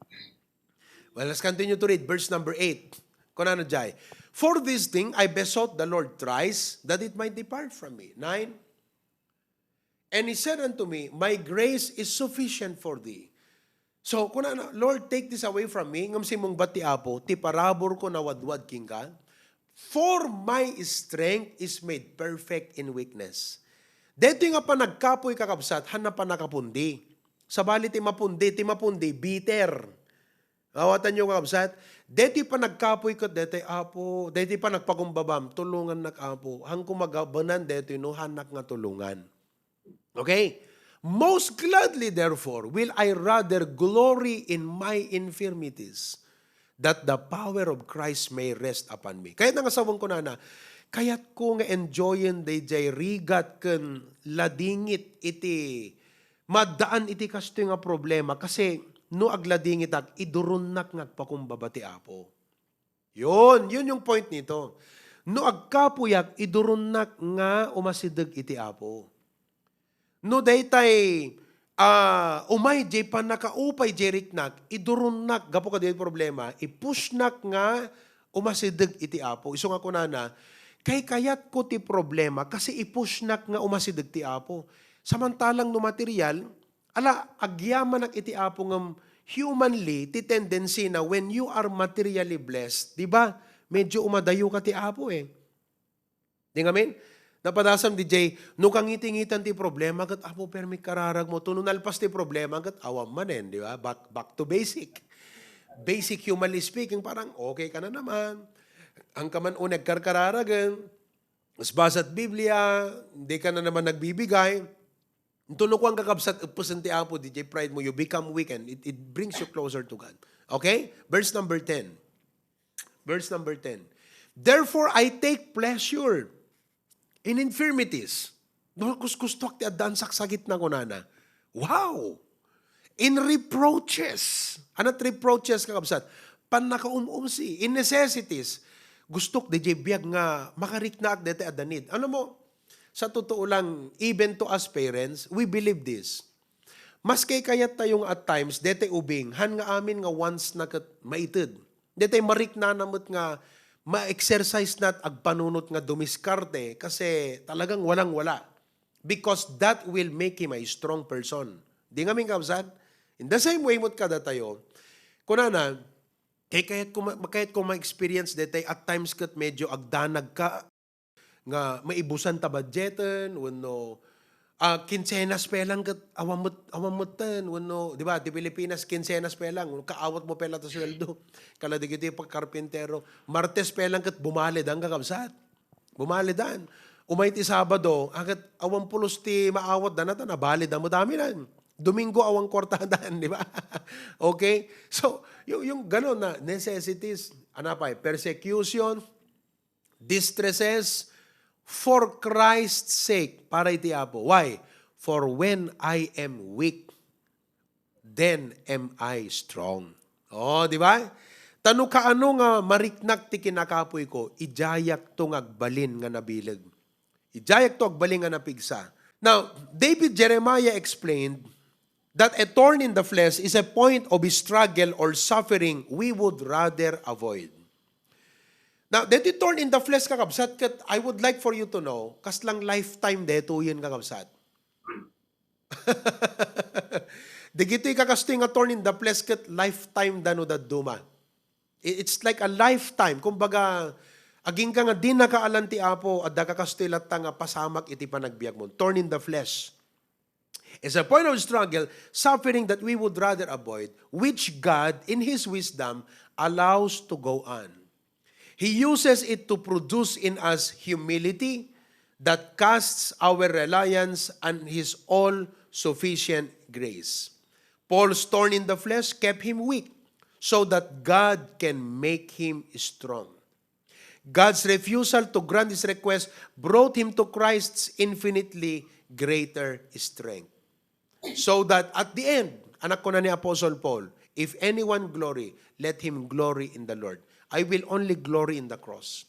Well, let's continue to read verse number eight. Kunana jay, "For this thing I besought the Lord thrice that it might depart from me." Nine. And he said unto me, "My grace is sufficient for thee." So, kunana, "Lord, take this away from me." Ngem simmungbat ti Apo, "Ti parabur ko nawadwad kenka. For my strength is made perfect in weakness." Daytoy nga panagkapuy, kakabsat, haan a pannakapundi. Sabali ti mapundi, ti mapundi, bitter. Awatanyo, kakabsat, daytoy panagkapuy ket daytoy, "Apo, daytoy panagpakumbabam, tulongannak, Apo. Haan ko magabanan daytoy no haanak nga tulongan." Okay? "Most gladly, therefore, will I rather glory in my infirmities, that the power of Christ may rest upon me." Kayatna nga sawen, kunana, kayatko nga enjoyen dayjay rigat ken ladingit iti maddaan iti kastoy nga problema, kasi no agladingitak, iduronnak nga agpakumbaba ti Apo. Yun, yun yung point nito. No agkapuyak, iduronnak nga umasideg iti Apo. No daytay, ah, umay jay pannakaupay jay riknak, iduronnak gapu kadaytoy problema, ipushnak nga umasideg iti Apo. Isu nga kunana, "Kaykayatko ti problema kasi ipushnak nga umasideg ti Apo." Samantalang no material, ala, agyamanak iti Apo ngem humanly ti tendency na when you are materially blessed, di ba? Medyo umadayo ka ti Apo eh. Di ngamin? Napadasam D J, no kangitingitan ti problema, ket Apo, permi kararag mo. Tuno nalpas ti problema, ket awan manen, di ba? Back, back to basic. Basic humanly speaking, parang okay ka na naman. Ang ka man uneg karkararagen, mas basat Biblia, di ka na naman nagbibigay. Tuno ko ang kakabsat, epesen ti Apo, D J, pride mo, you become weak and it, it brings you closer to God. Okay? Verse number ten. Verse number ten. "Therefore, I take pleasure in infirmities." Kuskustuak ti addaan saksagit na kunana. Wow! "In reproaches." Anat reproaches, kakabsat? Pannakaum-umsi. "In necessities." Gustok, D J, biag nga makariknaak dete adda need. Ano mo, sa totoo lang, even to us parents, we believe this. Maski kayat tayo nga at times, dete ubing, han nga amin nga wants na ket maited. Dete mariknana met nga ma-exercise nat agpanunot nga dumiskarte kasi talagang walang-wala. Because that will make him a strong person. Di ngamin, kabsat? In the same way, met kada tayo, kunana, kay kayat ko ma-, kayat ko ma-experience dete at times ket medyo agdanag ka, nga maibusan ta budgeten, wenno Ah, kinsenas pa lang ket awan met, awan metten, wenno, di ba, di Pilipinas, kinsenas pa lang, kaawat mo pa lang ta sueldo. Kala dagiti pagkarpintero. Martes pa lang ket bumalidan, kakabsat. Bumalidan. Umay ti Sabado, a ket awan pulos ti maawatdan, ta nabalidan met amin. Domingo, awan kuartadan, di ba? Okay? So, yung, yung ganon na necessities, ano pa, eh, persecution, distresses, for Christ's sake, para iti Apo. Why? For when I am weak, then am I strong. Oh, di ba? Ta no kaano nga mariknak ti kinakapuyko, idiayakto nga agbalin nga nabileg. Idiayakto agbalin nga napigsa. Now, David Jeremiah explained that a thorn in the flesh is a point of struggle or suffering we would rather avoid. Now, deti thorn in the flesh, kakabsat, ket I would like for you to know, kaslang lifetime detoyen, kakabsat. Dagitoy kakastoy nga thorn in the flesh ket lifetime da no dadduma. I-, it's like a lifetime. Kumbaga, agingga nga di nakaalan ti Apo, adda kakastoy latta nga pasamak iti panagbiagmo. Thorn in the flesh. It's a point of struggle, suffering that we would rather avoid, which God, in His wisdom, allows to go on. He uses it to produce in us humility that casts our reliance on His all-sufficient grace. Paul's thorn in the flesh kept him weak so that God can make him strong. God's refusal to grant his request brought him to Christ's infinitely greater strength. So that at the end, anak, kuna ni Apostle Paul, "If anyone glory, let him glory in the Lord. I will only glory in the cross."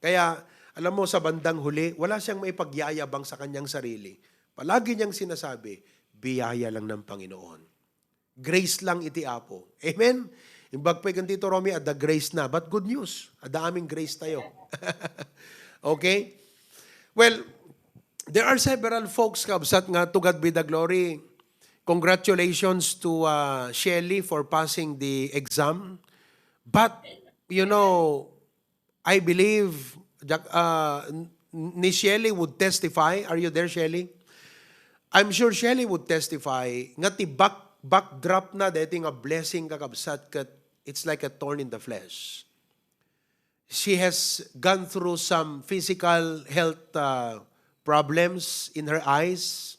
Kaya, alam mo, sa bandang huli, wala siyang maipagyayabang sa kanyang sarili. Palagi niyang sinasabi, "Biyaya lang ng Panginoon. Grace lang iti Apo." Amen? Imbag pa kan Tito Romy, adda grace na. But good news, adda aming grace tayo. Okay? Well, there are several folks, kabsat, nga to God be the glory. Congratulations to, uh, Shelly for passing the exam. But, you know, I believe, Jack, uh, n-, ni Shelly would testify. Are you there, Shelly? I'm sure Shelly would testify nga ti back-, backdrop na deti nga blessing, kakabsat, ket it's like a thorn in the flesh. She has gone through some physical health, uh, problems in her eyes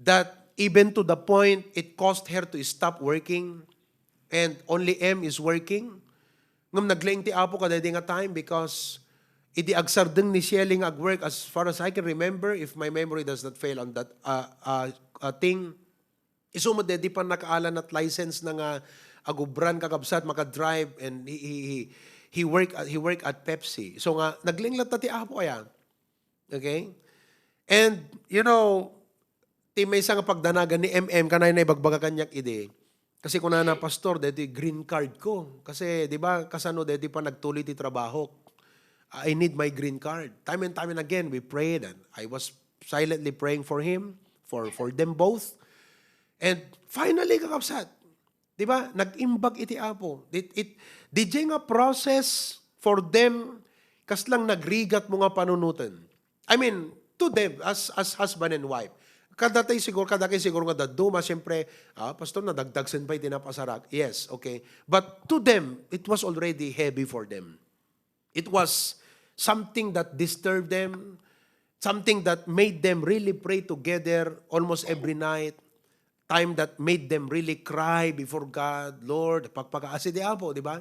that even to the point it caused her to stop working and only M is working. Ngem naglaing ti Apo kadaydi nga time because idi agsardeng ni Shelly nga agwork, as far as I can remember, if my memory does not fail on that, uh, uh, uh, thing, isu met daydi pannakaalanat license na nga agubran, kakabsat, makadrive, and he, he, he, he work, he work at Pepsi. So nga, naglaing latta ti Apo aya. Okay? And, you know, ti maysa nga pagdanagan ni M M, kanay na ibagbaga kaniak idi. Kasi kunana, "Pastor, deti green card ko." Kasi, di ba, kasano deti pa nagtuloy ti trabaho? "I need my green card." Time and time and again, we prayed, and I was silently praying for him, for, for them both. And finally, kakabsat, di ba, nag-imbag iti Apo. It, it, didiay nga process for them, kaslang nagrigat mo nga panunoten. I mean, to them, as, as husband and wife. Kadatayo siguro, kadakay siguro nga dadduma, siyempre, "Ah, Pastor, nadagdagsen pay ti napasarak." Yes, okay. But to them, it was already heavy for them. It was something that disturbed them, something that made them really pray together almost every night, time that made them really cry before God, "Lord, pagpakaasi ti Apo," di ba?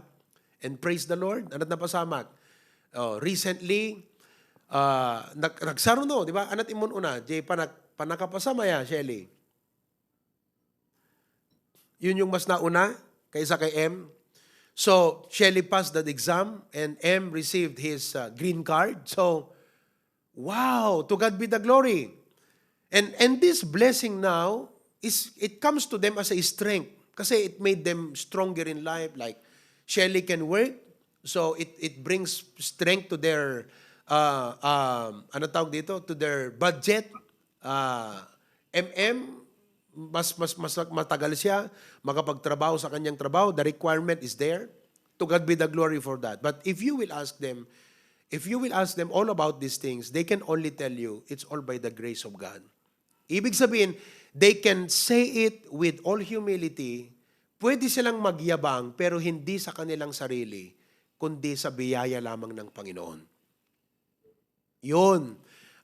And praise the Lord, ana't napasamak? Oh, recently, ah, nag-, nagsaruno, di ba? Ana't immun-una, jay panak-, panakapasamaya, Shelly. Yun yung mas nauna kaysa kay M. So, Shelly passed that exam and M received his, uh, green card. So, wow, to God be the glory. And, and this blessing now is, it comes to them as a strength. Kasi it made them stronger in life. Like, Shelly can work, so it, it brings strength to their, uh, um, ano tawag dito? To their budget. Ah, M M, mas, mas, mas matagal siya makapagtrabaho sa kanyang trabaho. The requirement is there. To God be the glory for that. But if you will ask them, if you will ask them all about these things, they can only tell you, "It's all by the grace of God." Ibig sabihin, they can say it with all humility, pwede silang magyabang, pero hindi sa kanilang sarili, kundi sa biyaya lamang ng Panginoon. Yun.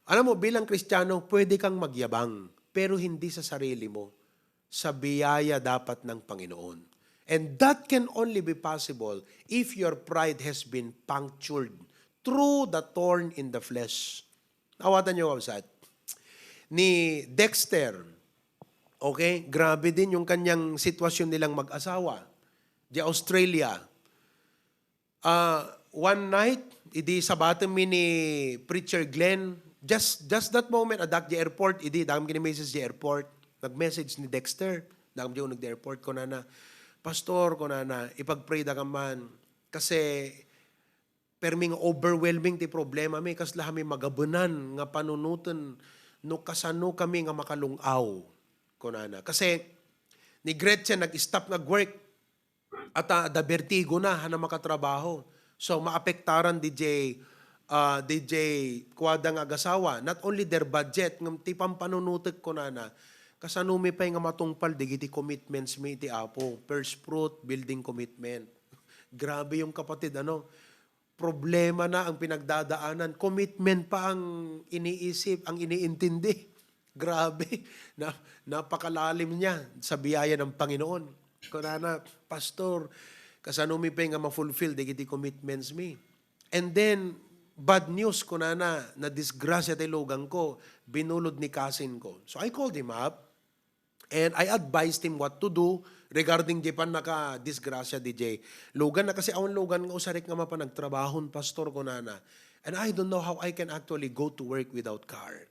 Alam mo, bilang Kristiyano, pwede kang magyabang, pero hindi sa sarili mo. Sa biyaya dapat ng Panginoon. And that can only be possible if your pride has been punctured through the thorn in the flesh. Naawatan niyo, kabsat? Ni Dexter, okay, grabe din yung kanyang sitwasyon nilang mag-asawa. Di Australia. Ah, one night, idi sabaten mi ni Preacher Glenn, just, just that moment, adda ak di airport, idi, dagam kini message di airport. Nag-message ni Dexter, dagam di uneg di airport, kunana, "Pastor," kunana, "ipag-pray da ka man. Kasi, permi nga overwhelming ti problema mi, kasla kami magabenan nga panunoten no kasano kami nga makalung-aw," kunana. Kasi, ni Gretchen, nag-stop nga work. At, ah, da bertigo na, hana makatrabaho. So, maapektaran didiay, ah, didiay kuada nga agasawa. Not only their budget, ngem ti pampanunotek, kunana, kasano mi pay nga matungpal dagiti commitments mi iti Apo, first fruit, building commitment. Grabe yung kapatid, ano? Problema na ang pinagdadaanan. Commitment pa ang iniisip, ang iniintindi. Grabe. Na, napakalalim niya sa biyaya ng Panginoon. Kunana, "Pastor, kasano mi pay nga ma-fulfill dagiti commitments mi?" And then, bad news, kunana, nadisgrasya ti lugan ko, binulod ni cousin ko. So I called him up and I advised him what to do regarding di pannakadisgrasya didiay lugan na, kasi awan lugan nga usarik nga mapan agtrabahon, Pastor, kunana. And I don't know how I can actually go to work without car.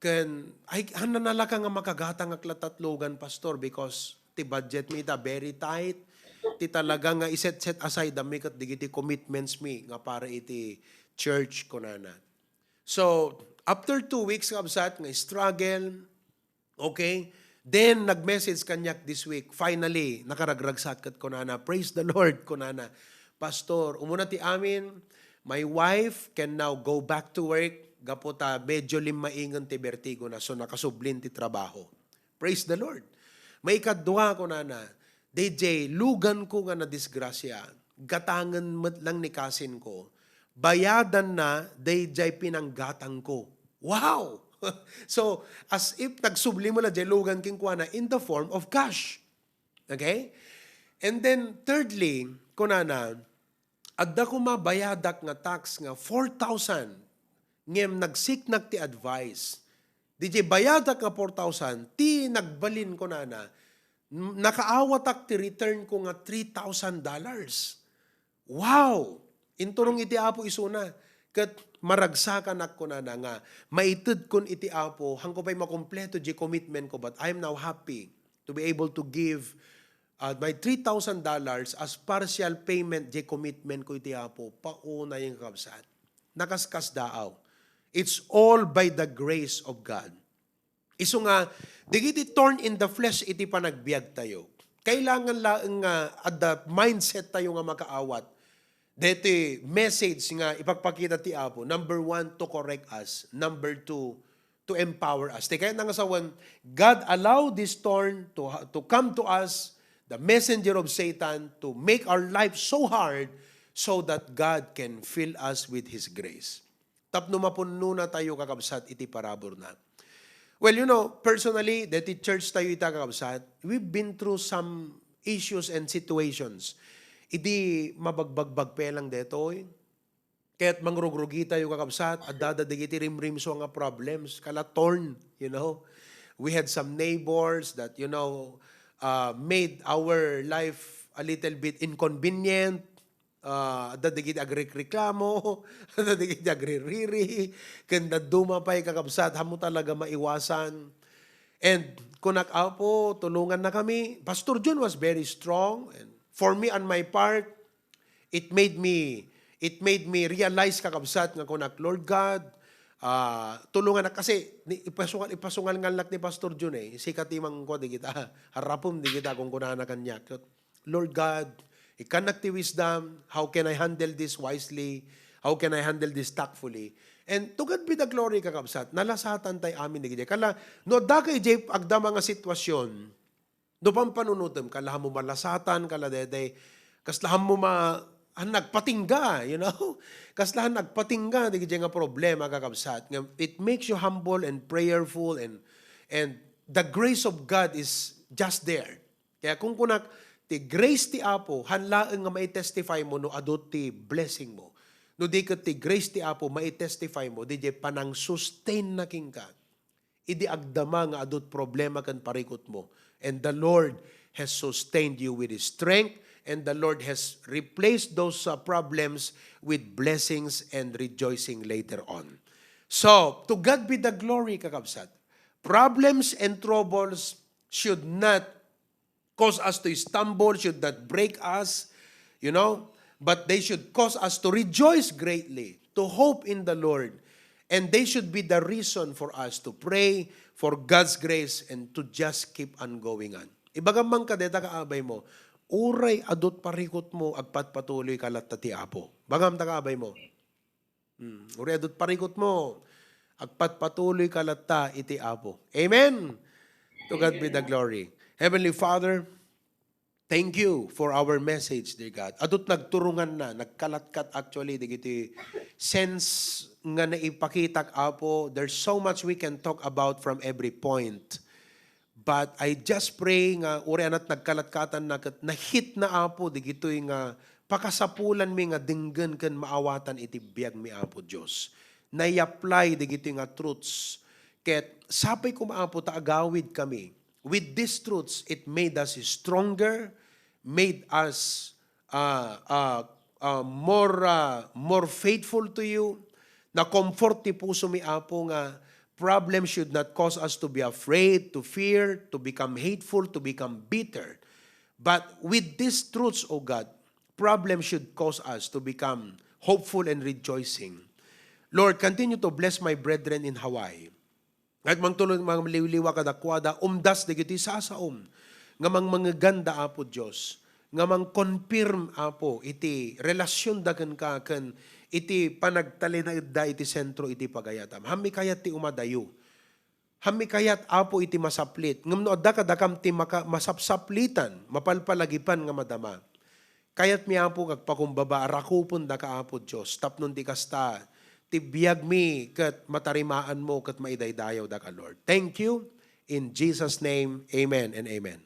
Ken, ay, han nanalaka nga makagatangak latta ti lugan, Pastor, because ti budget mi ita very tight. Ti talaga nga iset-set aside mi ket dagiti commitments mi nga para iti church, kunana. So, after two weeks, kabsat, nga struggle, okay? Then, nag-message kaniak this week. Finally, nakaragragsak ket kunana, "Praise the Lord," kunana. "Pastor, umuna ti amin, my wife can now go back to work gapu ta medyo limmaingen ti bertigo na, so nakasublin ti trabaho." Praise the Lord. Maikadua, kunana, "D J, lugan ko nga nadisgrasya, gatangen met lang ni cousin ko. Bayadan na daydiay pinanggatang ko." Wow! So, as if nagsubli mo la jay lugan kenkuana in the form of cash. Okay? And then, thirdly, kunana, "Adda koma bayadak nga tax nga four thousand, ngem nagsiknak ti advice. Didiay bayadak nga four thousand, ti nagbalin," kunana, "nakaawatak ti return ko nga three thousand dollars." Wow! Inturong iti Apo isuna, ket maragsakanak, kunana, nga maitedkon iti Apo, hanko pay makompleto di commitment ko, but I am now happy to be able to give, uh, my three thousand dollars as partial payment di commitment ko iti Apo. Paunay, kakabsat. Nakaskasdaaw. It's all by the grace of God. Isu nga, dagiti thorn in the flesh iti panagbiagtayo. Kailangan laeng nga adda mindset tayo nga makaawat deti message nga ipagpakita ti Apo. Number one, to correct us. Number two, to empower us. Ti kayatna nga sawen, God allow this thorn to, to come to us, the messenger of Satan, to make our life so hard so that God can fill us with His grace. Tapno mapunnona tayo, kakabsat, iti paraburna. Well, you know, personally, deti church tayo ita, kakabsat, we've been through some issues and situations. Idi mabagbagbag pa lang detoy. Kaya't mangrugrugi tayo, kakabsat, adda dagiti rimrimso nga problems, kala thorn, you know. We had some neighbors that, you know, uh, made our life a little bit inconvenient. Ah, adda dagiti agrekreklamo, adda dagiti agririri, ken dadduma pay, kakabsat, ammo talaga maiwasan. And kunak, "Apo, tulongannakami." Pastor Jun was very strong. And for me, on my part, it made me, it made me realize, kakabsat, nga kunak, "Lord God, ah, tulongannak." Kasi ni, ipasungal, ipasungal nga ni Pastor Jun eh. Sika ti mangkua, di kita, harapom, di kita, kung kunana kaniak. "Lord God, ikkannak ti wisdom. How can I handle this wisely? How can I handle this tactfully?" And to God be the glory, kakabsat. Nalasatan tay amin dagiti. Kala, no adda ka idiay agdama nga sitwasyon, no pampanunotem, kalahanmo malasatan, kala daydiay, kaslahanmo ma-, han nagpatingga, you know? Kaslahan nagpatingga, dagiti nga problema, kakabsat. Nga, it makes you humble and prayerful and, and the grace of God is just there. Kaya kung kunak, ti grace ti Apo, han laeng nga maitestify mo no adu ti blessing mo. No di ket ti grace ti Apo, maitestify mo, didiay panang-sustain na kenka. Idi agdama nga adut problema ken parikutmo. And the Lord has sustained you with His strength, and the Lord has replaced those uh, problems with blessings and rejoicing later on. So, to God be the glory, kakabsat. Problems and troubles should not cause us to stumble, should not break us, you know, but they should cause us to rejoice greatly, to hope in the Lord, and they should be the reason for us to pray for God's grace and to just keep on going on. Ibagam man kadeta kaabay mo, uray adut parikutmo, agpatpatuloy ka latta ti Apo. Bagam ta kaabay mo. Hmm. Uray adut parikutmo, agpatpatuloy ka latta iti Apo. Amen! To God be the glory. Heavenly Father, thank you for our message, dear God. Adut nagturonganna, nagkalatkat actually, dagiti sense nga naipakitak, Apo. There's so much we can talk about from every point. But I just pray nga uray anat nagkalatkatanna ket nahitna, Apo, digitoy nga pakasapulanmi nga denggen ken maawatan iti biagmi, Apo Dios. Nai-apply digitoy nga truths. Ket sapay koma, Apo, ta agawidkami. With these truths, it made us stronger, made us uh, uh, uh, more, uh, more faithful to you. Na-comfort ti pusomi, Apo, nga problem should not cause us to be afraid, to fear, to become hateful, to become bitter. But with these truths, O God, problem should cause us to become hopeful and rejoicing. Lord, continue to bless my brethren in Hawaii. Ket mangtulon, mangliwliwa kadakuada, umdas dagiti sasaom nga mangmangeganda, Apo Dios, nga mangkonfirm, Apo, iti relasionda kenka ken iti panagtalinaedda iti sentro iti pagayatam. Hammi kayat ti umadayo. Hammi kayat, Apo, iti masaplit. Ngem no adda kadakam ti maka-, masapsaplitan, mapalpalagipan nga madama. Kayatmi, Apo, nga agpakumbaba a rakupendaka, Apo Dios, tapno ti kasta, ti biagmi ket matarimaanmo ket maidaydayawdaka, Lord. Thank you. In Jesus' name, amen and amen.